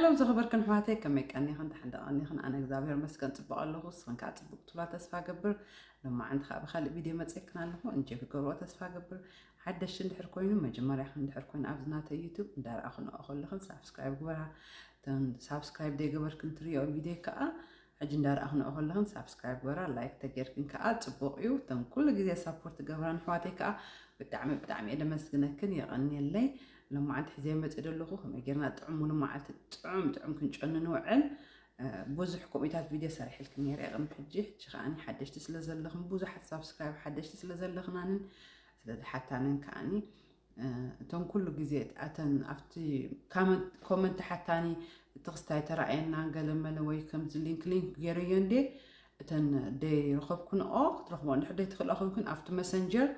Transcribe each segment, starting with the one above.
ሰላም ዝኸበርክን ኣሕዋተይ፣ ከመይ ቀኒኽን? ደሓን ዶ ቀኒኽን? ኣነ እግዚኣብሔር ይመስገን ጽቡቕ ኣለኹ። ንስኽን ከኣ ጽቡቕ ክትብላ ተስፋ እገብር። ሎማዓንቲ ከኣ ብኻልእ ቪድዮ መጺኤክን ኣለኹ። እንጆይ ክገብርዎ ተስፋ እገብር። ሓደሽቲ እንድሕር ኮይኑ፣ መጀመርያኽን እንድሕር ኮይኑ ኣብዚ ናተይ ዩቱብ እንዳረኣኽንኦ ከለኽን ሳብስክራይብ ግበራ። እተን ሳብስክራይብ ዘይገበርክን ትርእዮ ቪድዮ ከኣ ሕጂ እንዳረኣኽንኦ ከለኽን ሳብስክራይብ ግበራ። ላይክ ተጌርክን ከኣ ጽቡቕ እዩ። እተን ኩሉ ግዜ ሳፖርት ትገብራን ኣሕዋተይ ከኣ ብጣዕሚ ብጣዕሚ እየ ለመስግነክን፣ የቐንየለይ። ሎማዓንቲ ሒዘ መጽእ ዘለኹ ከመይ ጌርና ጥዑም ሙሉ መዓልቲ ጥዑም ጥዑም ክንጨኑ ንውዕል። እ፣ ብዙሕ ከምኡታት ቪድዮ ሰሪሕልክን ነይረ እየ ቅድሚ ሕጂ። ሕጂ ከኣኒ ሓደሽቲ ስለ ዘለኽን ብዙሓት ሳብስክራይብ ሓደሽቲ ስለ ዘለኽናንን ስለ ዝሓታንን ከኣኒ፣ እ፣ እተን ኩሉ ግዜ ኣተን ኣብቲ ካመንት፣ ኮመንት ሓታኒ እቲ ክስታይ ተራእየና ገለመለ ወይ ከምዚ ሊንክ ሊንክ ገይረዮ እንዴ እተን ደይረኸብክንኦ ክትረኽቦ እንድሕር ደይትኽእላ ኮይንክን ኣብቲ መሰንጀር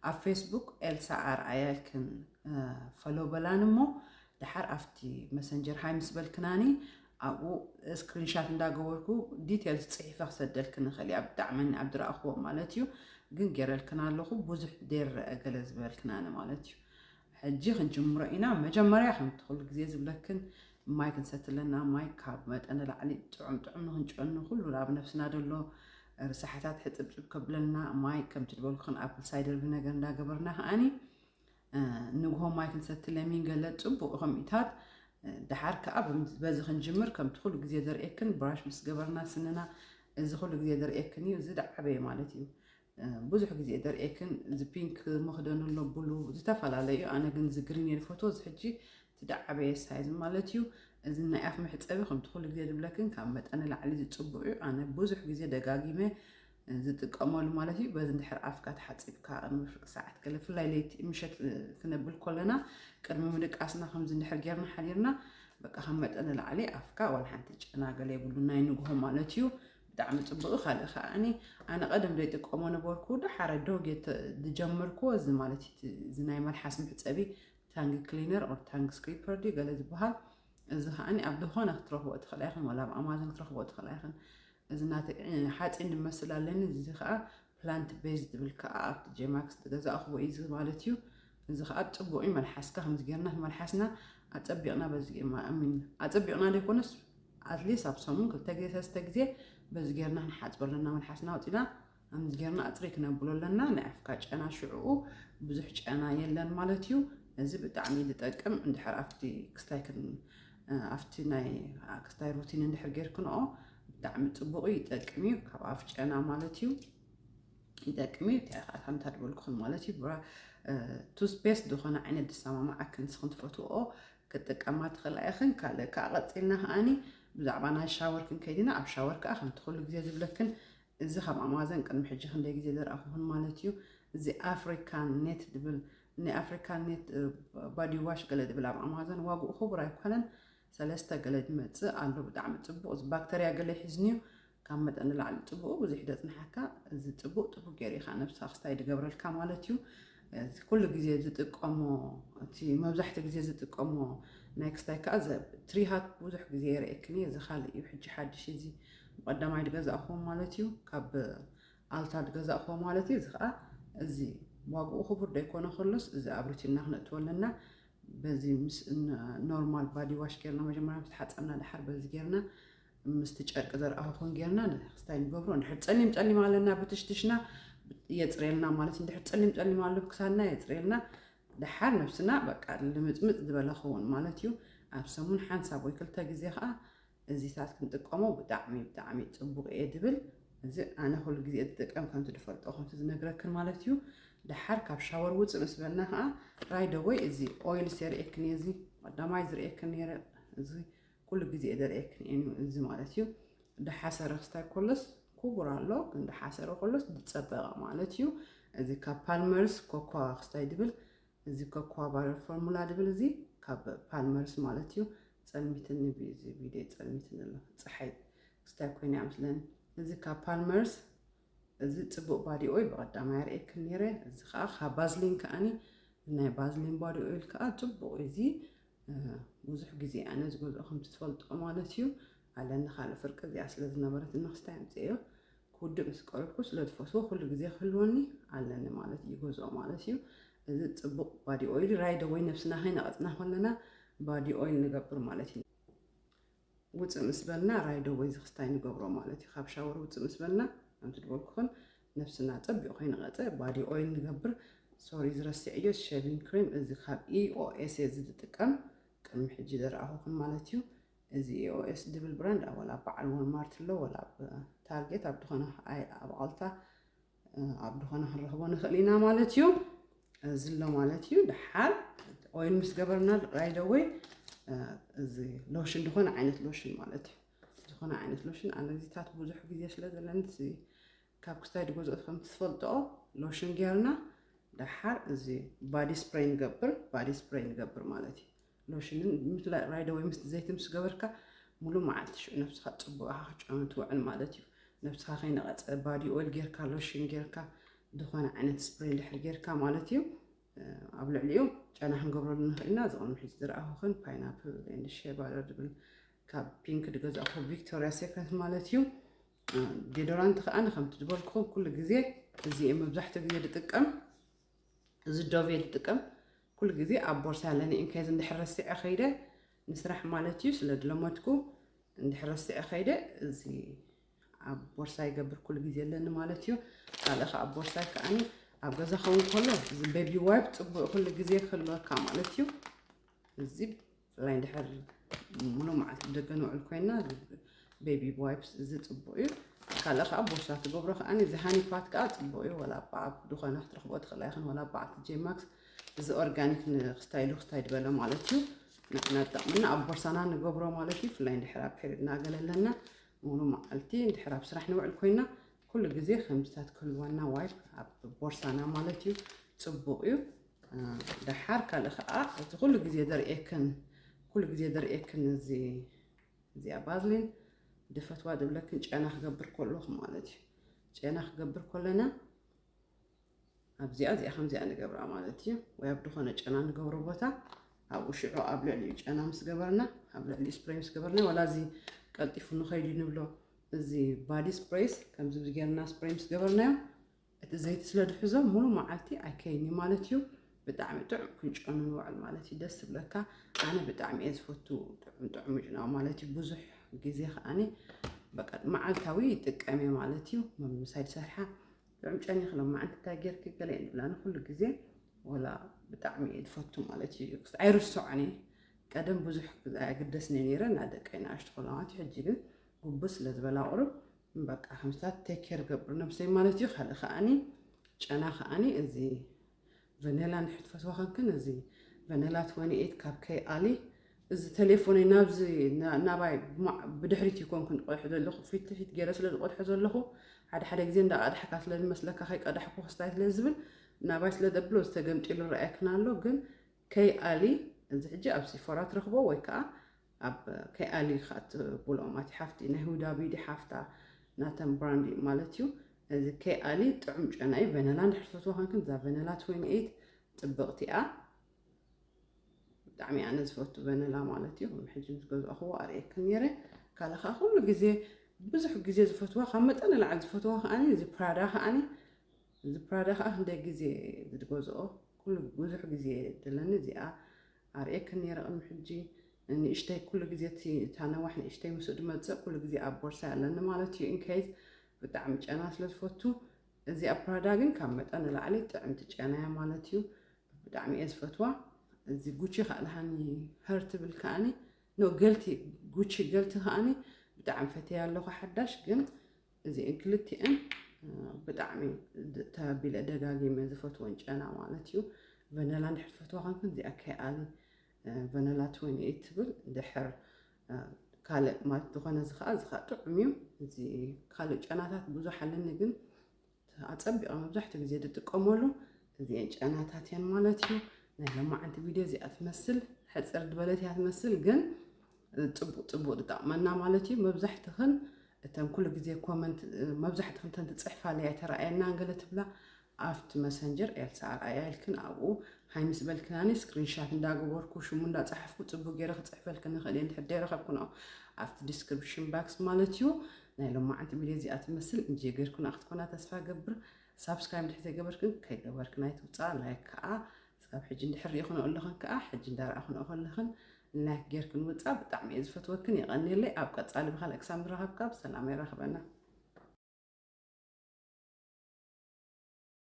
ኣብ ፌስቡክ ኤልሳ ኣርኣያ ኢልክን፣ እ፣ ፈሎ በላን እሞ ደሓር ኣብቲ መሰንጀር ሃይ ምስ በልክናኒ ኣብኡ ስክሪንሻት እንዳገበርኩ ዲቴልስ ጽሒፈ ክሰደልክን እኽእል እየ። ኣብ ብጣዕሚ ኣብ ዝረኣኽዎ ማለት እዩ። ግን ገይረልክን ኣለኹ ብዙሕ ደይረአ ገለ ዝበልክናኒ ማለት እዩ። ሕጂ ክንጅምሮ ኢና። መጀመርያ ከምቲ ኩሉ ግዜ ዝብለክን ማይ ክንሰቲ ኣለና። ማይ ካብ መጠን ንላዕሊ ጥዑም ጥዑም ንክንጨኑ ኩሉ ኣብ ነብስና ዘሎ ርሳሓታት ሕጽብጽብ ከብለልና ማይ ከምቲ ዝበልኩኽን ኣፕል ሳይደር ቪነገር እንዳገበርና ከኣኒ፣ እ፣ ንግሆ ማይ ክንሰቲ ለሚን ገለ ጽቡቕ ከምኢታት፣ እ፣ ደሓር ከኣ በም-፣ በዚ ክንጅምር ከምቲ ኩሉ ግዜ ዘርእየክን ብራሽ ምስ ገበርና ስንና እዚ ኩሉ ግዜ ዘርእየክን እዩ። እዚ ደዓበየ ማለት እዩ። እ፣ ብዙሕ ግዜ ዘርእየክን እዚ ፒንክ መኽደኑ ኣሎ ብሉ ዝተፈላለዩ፣ ኣነ ግን እዚ ግሪን እየ ዝፈትዎ። እዚ ሕጂ እቲ ደዓበየ ሳይዝ ማለት እዩ። እዚ ናይ ኣፍ መሕጸቢ ከምቲ ኩሉ ግዜ ዝብለክን ካብ መጠን ንላዕሊ ዝጽቡቕ እዩ። ኣነ ብዙሕ ግዜ ደጋጊመ ዝጥቀመሉ ማለት እዩ። በዚ እንድሕር ኣፍካ ተሓጺብካ ቅድሚ ፍርቂ ሰዓት ገለ፣ ብፍላይ ለይቲ ምሸት ክነብል ከለና ቅድሚ ምድቃስና ከምዚ እንድሕር ጌርና ሓዲርና በቃ ካብ መጠን ንላዕሊ ኣፍካ ዋላ ሓንቲ ጨና ገለ የብሉ ናይ ንግሆ ማለት እዩ። ብጣዕሚ ጽቡቕ እዩ። ካልእ ከኣኒ ኣነ ቀደም ዘይጥቀሞ ነበርኩ፣ ደሓረ ዶ ጌተ ዝጀመርኩዎ እዚ ማለት እዩ። እዚ ናይ መልሓስ መሕጸቢ ታንግ ክሊነር ኦር ታንግ ስክሪፐር ድዩ ገለ ዝበሃል። እዚ ከኣኒ ኣብ ዝኾነ ክትረኽቦ ትኽእላ ኢኽን፣ ዋላ ኣብ ኣማዞን ክትረኽቦ ትኽእላ ኢኽን። እዚ ናተይ፣ እ፣ ሓፂን ዝመስል ኣለኒ። እዚ ከዓ ፕላንት ቤዝ ዝብል ከዓ ኣብቲ ጄማክስ ዝገዛእኽዎ እዩ እዚ ማለት እዩ። እዚ ከዓ ፅቡቅ እዩ። መልሓስካ ከምዚ ጌርና መልሓስና ኣፀቢቕና በዚ ጌማ-፣ I mean፣ ኣፀቢቕና ዘይኮነስ ኣትሊስት ኣብ ሰሙን ክልተ ግዜ ሰለስተ ግዜ በዚ ጌርና ክንሓፅቦ ኣለና። መልሓስና ኣውፂና ከምዚ ጌርና ኣፅሪ ክነብሎ ኣለና። ናይ ኣፍካ ጨና ሽዕኡ ብዙሕ ጨና የለን ማለት እዩ። እዚ ብጣዕሚ ዝጠቅም እንድሕር ኣብቲ ክስታይ ክን-፣ ኣብቲ ናይ ክስታይ ሩቲን እንድሕር ጌርክንኦ ብጣዕሚ ጽቡቕ እዩ፣ ይጠቅም እዩ። ካብ ኣፍ ጨና ማለት እዩ፣ ይጠቅም እዩ። እንታይ ከዓ ከምታ ዝበልኩኽን ማለት እዩ። ብራ-፣ እ፣ ቱስፔስት ዝኾነ ዓይነት ዝሰማማዓክን ንስኽን ትፈትውኦ ክትጥቀማ ትኽእላ ኢኽን። ካልእ ከዓ ቀጺልና ከኣኒ ብዛዕባ ናይ ሻወር ክንከይድ ኢና። ኣብ ሻወር ከዓ ከምቲ ኩሉ ግዜ ዝብለክን እዚ ካብ ኣማዘን ቅድሚ ሕጂ ክንደይ ግዜ ዝረኣኹኽን ማለት እዩ። እዚ ኣፍሪካን ኔት ድብል፣ ናይ ኣፍሪካን ኔት፣ እ፣ ባዲ ዋሽ ገለ ድብል ኣብ ኣማዘን ዋግኡ ክቡር ኣይኮነን። ሰለስተ ገለ ዝመጽእ ኣሎ ብጣዕሚ ጽቡቕ። እዚ ባክተርያ ገለ ይሕዝን እዩ። ካብ መጠን ንላዕሊ ጽቡቑ ብዙሕ ደጽንሓካ። እዚ ጽቡቕ ጽቡቕ ገይሩ ኢኻ ነብስኻ ክስታይ ድገብረልካ ማለት እዩ። እዚ ኩሉ ግዜ ዝጥቀሞ፣ እቲ መብዛሕትኡ ግዜ ዝጥቀሞ ናይ ክስታይ ከኣ ዘ-፣ ትሪሃት ብዙሕ ግዜ የርእየክን እዩ። እዚ ካልእ እዩ ሕጂ ሓድሽ፣ እዚ ብቐዳማይ ዝገዛእኹዎ ማለት እዩ። ካብ ኣልታ ዝገዛእኹዎ ማለት እዩ። እዚ ከኣ እዚ ዋግኡ ክቡር ደይኮነ ከሎስ እዚ ኣብ ሩቲንና ክነእትዎ ኣለና። በዚ ምስ ን-፣ ኖርማል ባዲ ዋሽ ጌርና መጀመርያ ምስ ተሓጸብና ደሓር በዚ ጌርና ምስቲ ጨርቂ ዘርኣኹኹን ጌርና ንክስታይ ንገብሮ። እንድሕር ጸሊም ጸሊም ኣለና ብትሽትሽና የጽርየልና ማለት እዩ። እንድሕር ጸሊም ጸሊም ኣሎ ብክሳድና የጽርየልና። ደሓር ነብስና በቃ ልምጽምጽ ዝበለ ክኸውን ማለት እዩ። ኣብ ሰሙን ሓንሳብ ወይ ክልተ ግዜ ከኣ እዚታት ክንጥቀሞ ብጣዕሚ ብጣዕሚ ጽቡቕ እየ ድብል። እዚ ኣነ ኩሉ ግዜ ዝጥቀም ከምቲ ዝፈልጦ ከምቲ ዝነግረክን ማለት እዩ። ደሓር ካብ ሻወር ውጽእ ምስ በልና ከኣ ራይደወይ እዚ ኦይል ሴርእየክን እየ። እዚ ቀዳማይ ዝርእየክን ነይረ። እዚ ኩሉ ግዜ ዘርእየክን እየ እዚ ማለት እዩ። ደሓሰረ ክስታይ ኮለስ ክቡር ኣሎ፣ ግን ደሓሰረ ኮለስ ዝጸበቐ ማለት እዩ። እዚ ካብ ፓልመርስ ኮኳ ክስታይ ድብል፣ እዚ ኮኳ ባረር ፎርሙላ ድብል እዚ ካብ ፓልመርስ ማለት እዩ። ጸልሚትኒ ቢ-፣ እዚ ቪድዮ ጸልሚትኒ ኣሎ። ጸሓይ ክስታይ ኮይና እያ መስለኒ። እዚ ካብ ፓልመርስ፣ እዚ ጽቡቕ ባዲ ኦይል ብቐዳማይ ኣርእየክን ነይረ። እዚ ከኣ ካብ ባዝሊን ከኣኒ ናይ ባዝሊን ባዲ ኦይል ከኣ ጽቡቕ እዩ። እዚ፣ እ፣ ብዙሕ ግዜ ኣነ ዝገዝኦ ከምቲ ትፈልጦ ማለት እዩ። ኣለኒ ካልእ ፍርቂ እዚኣ ስለ ዝነበረት ንክስታይ ኣምጽኤዮ። ክውድእ ምስ ቀረብኩ ስለ ዝፈትዎ ኩሉ ግዜ ክህልወኒ ኣለኒ ማለት እዩ፣ ይገዝኦ ማለት እዩ። እዚ ጽቡቕ ባዲ ኦይል ራይደ ወይ ነብስና ከይነቐጽና ከለና ባዲ ኦይል ንገብር ማለት እዩ። ውፅእ ምስ በልና right away እዚ ክስታይ ንገብሮ ማለት እዩ። ካብ ሻወር ውፅእ ምስ በልና ከምቲ ዝበልኩኽን ነብስና ፀቢቑ ከይንቐፀ body oil ንገብር። ሶሪ ዝረስዐዮ shaving cream እዚ ካብ ኢኦኤስ እየ ዝጥቀም ቅድሚ ሕጂ ዘረኣኹኽን ማለት እዩ። እዚ ኢኦኤስ ድብል ብራንድ ኣብ ወላ በዓል ዎልማርት ኣሎ ወላ ኣብ ታርጌት ኣብ ዝኾነ ኣይ- ኣብ ኣልታ ኣብ ዝኾነ ክንረኽቦ ንኽእል ኢና ማለት እዩ። እዚ ኣሎ ማለት እዩ። ደሓር ኦይል ምስ ገበርና right away እዚ ሎሽን ዝኾነ ዓይነት ሎሽን ማለት እዩ። ዝኾነ ዓይነት ሎሽን ኣነ ግዜታት ብዙሕ ግዜ ስለ ዘለኒ እዚ ካብ ክስታይ ዝገዝኦ ከም ትፈልጦ ሎሽን ጌርና ደሓር እዚ body spray ንገብር body spray ንገብር ማለት እዩ። ሎሽንን ምትላእ right away ምስ ዘይቲ ምስ ገበርካ ሙሉ መዓልቲ ሽዑ ነብስኻ ጽቡቕ ኢኻ ክትጨኑ ትውዕል ማለት እዩ። ነብስኻ ከይነቐጸ body oil ጌርካ ሎሽን ጌርካ ዝኾነ ዓይነት spray ድሕር ጌርካ ማለት እዩ። ኣብ ልዕሊኡ ጨና ክንገብረሉ ንኽእል ኢና። እዚ ቅድሚ ሕጂ ዝረኣኹኽን pineapple and shea butter ዝብል ካብ ፒንክ ዝገዛእኹ ቪክቶሪያ ሴክሬት ማለት እዩ። ዴዶራንት ከዓ ከምቲ ዝበልኩኹም ኩሉ ግዜ እዚ እየ መብዛሕትኡ ግዜ ዝጥቀም። እዚ ዶቭ እየ ዝጥቀም። ኩሉ ግዜ ኣብ ቦርሳ ኣለኒ። ኢንኬዝ እንድሕር ረሲዐ ከይደ ንስራሕ ማለት እዩ ስለ ዝለመድኩ እንድሕር ረሲዐ ከይደ እዚ ኣብ ቦርሳ ይገብር ኩሉ ግዜ ኣለኒ ማለት እዩ። ካልእ ከዓ ኣብ ቦርሳ ከዓኒ ኣብ ገዛ ኸውን ከሎ እዚ ቤቢ ዋይፕ ፅቡቅ ኩሉ ግዜ ክህልወካ ማለት እዩ። እዚ ብፍላይ እንድሕር ሙሉ መዓልቲ ደገ ንውዕል ኮይና ቤቢ ዋይፕስ እዚ ፅቡቅ እዩ። ካልእ ከዓ ቦርሳ ትገብሮ ከዓኒ እዚ ሃኒ ፓት ከዓ ፅቡቅ እዩ። ወላ በዓብ ድኾነ ክትረኽቦ ትኽእላ ይኽን ወላ በዓብ ጄማክስ እዚ ኦርጋኒክ ንክስታይሉ ክስታይ ዝበለ ማለት እዩ። ንሕና ዝጠቕመና ኣብ ቦርሳና ንገብሮ ማለት እዩ። ብፍላይ እንድሕር ኣብ ፔሪድና ገለ ኣለና ሙሉ መዓልቲ እንድሕር ኣብ ስራሕ ንውዕል ኮይና ኩሉ ግዜ ከምዚታት ክህልወና ዋይፕ ኣብ ቦርሳና ማለት እዩ። ፅቡቅ እዩ። ደሓር ካልእ ከዓ እቲ ኩሉ ግዜ ዘርእየክን ኩሉ ግዜ ዘርእየክን እዚ እዚኣ ባዝሊን ድፈትዋ ዝብለክን ጨና ክገብር ከለኹ ማለት እዩ። ጨና ክገብር ከለና ኣብዚኣ እዚኣ ከምዚኣ ንገብራ ማለት እዩ። ወይ ኣብ ዝኾነ ጨና ንገብሮ ቦታ ኣብኡ ሽዑ ኣብ ልዕሊኡ ጨና ምስ ገበርና ኣብ ልዕሊኡ ስፕሬይ ምስ ገበርና ወላ እዚ ቀልጢፉ ንኸይዱ ንብሎ እዚ ባዲ ስፕሬይስ ከምዚ ጌርና ስፕሬይ ምስ ገበርናዮ እቲ ዘይቲ ስለ ዝሕዞ ሙሉ መዓልቲ ኣይከይኒ ማለት እዩ። ብጣዕሚ ጥዑም ክንጨኑ ንውዕል ማለት እዩ። ደስ ዝብለካ ኣነ ብጣዕሚ እየ ዝፈቱ ጥዑም ጥዑም ምጭናው ማለት እዩ። ብዙሕ ግዜ ከዓኒ በቃ መዓልታዊ ይጥቀም እየ ማለት እዩ። ምሳይ ዝሰርሓ ጥዑም ጨኒኽ ሎማዓንቲ እንታይ ጌርኪ ገለ እየ ዝብላ ንኩሉ ግዜ ወላ ብጣዕሚ እየ ዝፈቱ ማለት እዩ። ኣይርስዖን እየ። ቀደም ብዙሕ ኣየግደስኒ ነይረ እና ደቀይ ንኣሽቱ ከለዋ ሕጂ ግን ጉቡዝ ስለ ዝበላ ቁሩብ በቃ ከምስታት ቴክ ኬር ገብር ነብሰይ ማለት እዩ። ካልእ ከዓኒ ጨና ከዓኒ እዚ ቨኔላ እንድሕር ትፈትዋ ከንክን እዚ ቨኔላ ትወኒ ኤት ካብ ከይ ኣሊ እዚ ቴሌፎነይ ናብዚ ናባይ ብድሕሪት ይኮንኩ ዝቆድሖ ዘለኹ ፊት ንፊት ገይረ ስለ ዝቆድሖ ዘለኹ ሓደ ሓደ ግዜ እንዳቀዳሕካ ስለ ዝመስለካ ከይቀዳሕኩ ክስታይ ስለ ዝብል ናባይ ስለ ዘብሎ ዝተገምጢሉ ረኣየክን ኣሎ። ግን ከይ ኣሊ እዚ ሕጂ ኣብ ሲፎራ ትረኽቦ ወይ ከዓ ኣብ ከይ ኣሊ ከዓ ትብሎም ኣቲ ሓፍቲ ናይ ሁዳ ቢዲ ሓፍታ ናተን ብራንድ እዩ ማለት እዩ። እዚ ከይ ኣሊ ጥዑም ጨና እዩ። ቨነላ እንድሕር ትፈትዋ ከንክን እዛ ቨነላ ትወኒ ኤት ፅብቕቲ እያ። ብጣዕሚ ኣነ ዝፈቱ ቨነላ ማለት እዩ። ከም ሕጂ ምስ ገዛእኽዎ ኣርእየክን ነይረ። ካልእ ከዓ ኩሉ ግዜ ብዙሕ ግዜ ዝፈትዋ ካብ መጠን ንላዕሊ ዝፈትዋ ከዓኒ እዚ ፕራዳ ከዓኒ እዚ ፕራዳ ከዓ ክንደይ ግዜ ዝገዝኦ ኩሉ ብዙሕ ግዜ ደለኒ እዚኣ ኣርእየክን ነይረ ቅድሚ ሕጂ ንእሽተይ ኩሉ ግዜ እቲ እታ ነዋሕ ንእሽተይ ምስኡ ዝመፅእ ኩሉ ግዜ ኣብ ቦርሳ ኣለኒ ማለት እዩ። ኢንኬዝ ብጣዕሚ ጨና ስለ ዝፈቱ እዚኣ ፕራዳ ግን ካብ መጠን ንላዕሊ ጥዕምቲ ጨና እያ ማለት እዩ። ብጣዕሚ እየ ዝፈትዋ። እዚ ጉቺ ከዓ ደሓኒ ሀር ትብል ከዓኒ ኖ ገልቲ ጉቺ ገልቲ ከዓኒ ብጣዕሚ ፈትያ ኣለኹ ሓዳሽ ግን እዚአን ክልቲአን ብጣዕሚ ተቢለ ደጋጊመ ዝፈትወን ጨና ማለት እዩ። ቨነላ እንድሕር ትፈትዋ ከንክን እዚኣ ከይኣሊ ቨነላ ትወኒ ኤት ትብል ድሕር ካልእ ማለት ዝኾነ እዚ ከዓ እዚ ከዓ ጥዑም እዩ። እዚ ካልእ ጨናታት ብዙሕ ኣለኒ ግን ኣፀቢቐ መብዛሕትኡ ግዜ ዝጥቀመሉ እዚአን ጨናታት እየን ማለት እዩ። ናይ ሎማዓንቲ ቪድዮ እዚኣ ትመስል ሕፅር ዝበለት እያ ትመስል ግን ፅቡቅ ፅቡቅ ዝጠቕመና ማለት እዩ። መብዛሕትኽን እተን ኩሉ ግዜ ኮመንት መብዛሕትኽን እተን ትፅሕፋለይ ኣይተረኣየናን ገለ ትብላ ኣብቲ መሰንጀር ኤልሳ ኣርኣያ ኢልክን ኣብኡ ሃይ ምስ በልክናኒ ስክሪንሻት እንዳገበርኩ ሽሙ እንዳፀሓፍኩ ፅቡቅ ገይረ ክፅሕፈልክን ንኽእል እየ እንድሕር ዘይረኸብክንኦ ኣብቲ ዲስክሪፕሽን ባክስ ማለት እዩ። ናይ ሎማዓንቲ ቪድዮ እዚኣ ትመስል እንጂ ገይርኩና ክትኮና ተስፋ ገብር። ሳብስክራይብ እንድሕር ዘይገበርክን ከይገበርክን ኣይትውፃ ላይክ ከዓ ስካብ ሕጂ እንድሕር ሪኢኽንኦ ኣለኽን ከዓ ሕጂ እንዳረኣኽንኦ ከለኽን ላይክ ጌርክን ውፃ። ብጣዕሚ እየ ዝፈትወክን፣ የቐንየለይ። ኣብ ቀፃሊ ብካልእ ክሳብ ንራኸብ ካብ ሰላም የራኽበና።